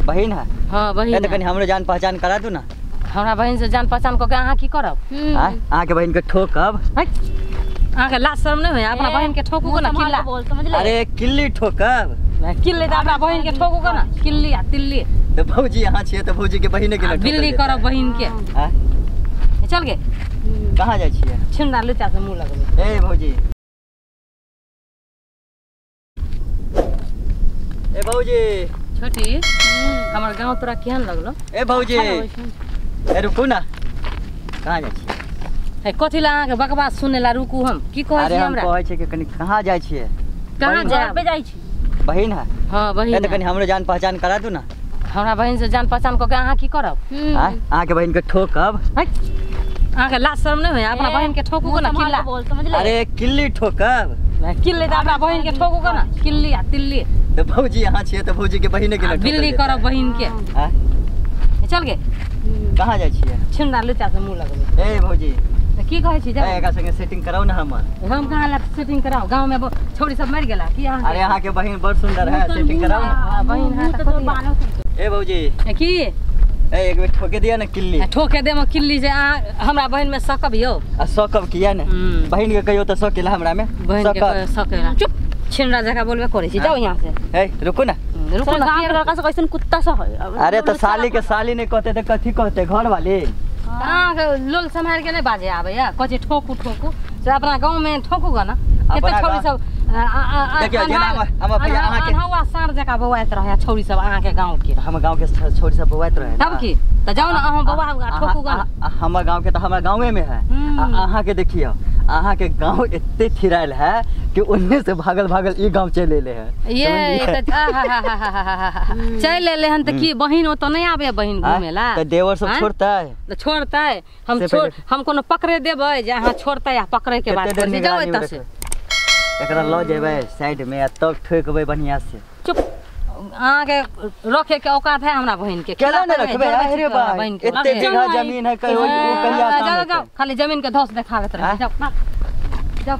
बहिन है? हां बहिन। ए त कनी हमरो जान पहचान करा दू ना। हमरा बहिन से जान पहचान क के अहाँ की करब? हां अहाँ के बहिन के ठोकब। अहाँ के लाज शर्म नहीं होय? अपना बहिन के ठोकू ना किल्ला बोल समझले? अरे किल्ली ठोकब। किल्ली त अपना बहिन के ठोकू ना किल्ली आ तिल्ली। त भौजी अहाँ छियै त भौजी के बहिने के बिल्ली करब बहिन के। हां चल गे। कहाँ जाइ छियै? छिंदा लुचा से मुंह लगबै। ए भौजी, ए भौजी छोटी, हमर गांव तोरा केहन लगलो? ए भौजी, ए रुकू ना, कहाँ जाइ छियै? ए कथी ला अहाँ के बकवास सुने ला रुकू? हम की कहै अरे छी? हम हमरा कहै छियै कि कनी कहाँ जाइ छियै? कहाँ घर पे जायब? जाइ छी। बहिन है? हां ए बहिन। त कनी हमरो जान पहचान करा दू ना। हमरा बहिन से जान पहचान क के अहाँ की करब? हां अहाँ के बहिन के ठोकब। अहाँ के लाज शर्म नहीं होय? अपना बहिन के ठोकू ना किल्ला बोल समझले? अरे किल्ली ठोकब। किल्ली त अपना बहिन के ठोकू ना किल्ली आ तिल्ली। त भौजी अहाँ छियै त भौजी के बहिने के बिल्ली करब बहिन के। हां चल गे। कहाँ जाइ छियै? छिंदा लुचा से मुंह लगबै। ए भौजी की कहै छी? ए एकरा संगे सेटिंग कराउ ना हमर। हम कहाँ ला सेटिंग कराउ? गांव में छोरी सब मर गेला की अहाँ? अरे अहाँ के बहिन बड़ सुंदर है, सेटिंग कराउ ना। हां बहिन है त कथी? ए भौजी की? ए एक बेर ठोके दिया ना किल्ली। ठोके देम किल्ली जे अहाँ हमरा बहिन में सकब यौ? आ सकब किया ने? बहिन के कहियो त सकेला हमरा में। बहिन के सकेला। चुप, छिनरा जगह बोलबे करै छी, जाओ यहाँ से। ए रुकू ना। रुकू ना। गांव के लड़का सब कैसन कुत्ता सा है। अरे त साली के साली नहीं कहते त कथी कहते घर वाले? अहाँ के लोल सम्हार के नहीं बाजे आबैया, कहै छै ठोकू ठोकू से अपना गांव में ठोकू ग ना। कते छौरी सब देखियो जेना हमर भैया अहाँ के अनहौआ साँढ़ जकाँ बौआइत रहै छौरी सब अहाँ के गांव के। हमर गांव के छौरी सब बौआइत रहै तब की? त जाउ ना अहाँ बौआ ठोकू ग ना। हमर गांव के त हमरा गांवे में है। अहाँ के देखियो अहाँ के गांव एते थिरायल है कि ओन्ने से भागल भागल ई गांव चलि एले है। ये त चलि एले हन त की बहिन ओतऽ नहीं आबे बहिन घुमेला? त देवर सब छोड़तै? त छोड़तै। हम छोड़ हम कोनो पकड़े देबै जे अहाँ छोड़तै आ पकड़े के बात करै जाउ एतऽ से। एकरा ल जेबै साइड में आ तब ठोकबै बढ़िया से। चुप, अहाँ के रखे के औकात है हमरा बहिन के? केना ने रखबै? अरे भाई एते बीघा जमीन है, कहियो कहिया जाओ जाओ खाली जमीन के धस देखाबैत रहै। जाओ जाओ।